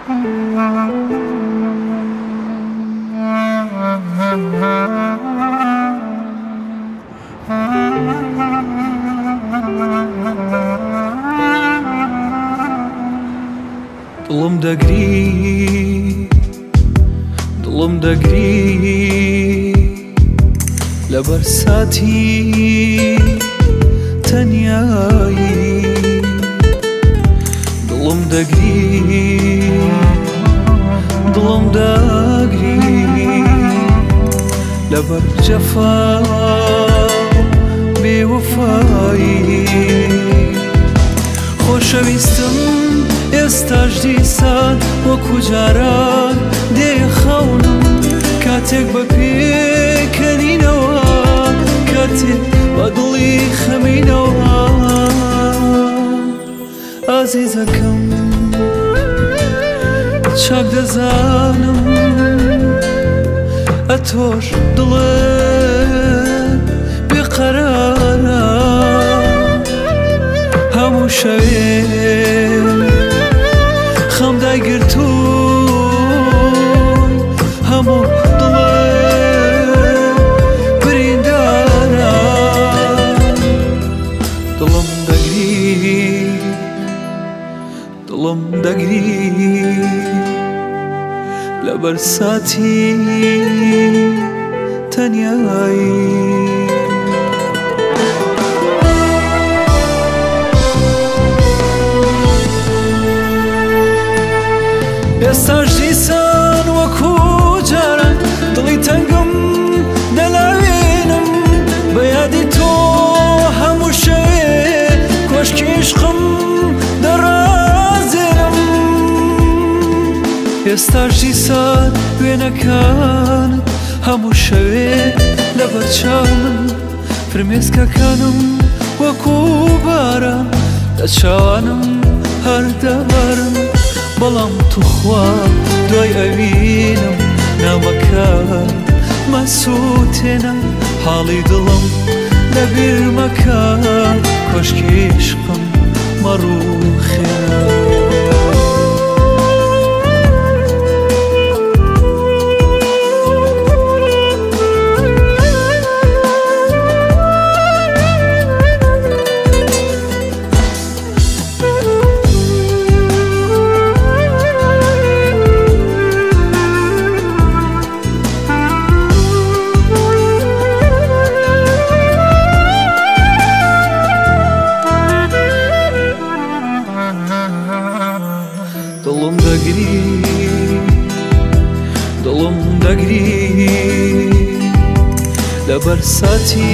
دڵم دەگری، دڵم دەگری لەبەر ساتی تەنیایی. دڵم دەگری، دڵم دەگری لەبەر جەفا بێوەفایی. خۆشەویستم ئێستاش دیسان وەکو جاران دێ خەونم، کاتێک بە پێکەنینەوە، کاتێک بە دڵی خەمینەوە. ئازیزەکەم چاک دەزانم ئەتۆش دڵێ بێقەرارە، هەموو شەوێ خەم دایگرتووی، هەموو دڵێ بریندارە. دڵم دەگری، دڵم دەگری لەبەر ساتی تەنیایی. ئێستاش دیسان وەکو جاران دڵی تەنگم دەلاوێنم، بە یادی تۆ هەموو شەوێ کۆشکی عشقم دەڕازێنم. ئێستاش دیسان وێنەکانت هەموو شەوێ لەبەر چاومن، فرمێسکەکانم وەکو باران لە چاوانم هەر دەبارن. بەڵام توخوا دوای ئەوینم نامەکان مەسووتێنە، حاڵی دڵم لەبیر مەکە، کۆشکی عشقم مەڕووخێنە. دڵم دەگری، دڵم دەگری لەبەر ساتی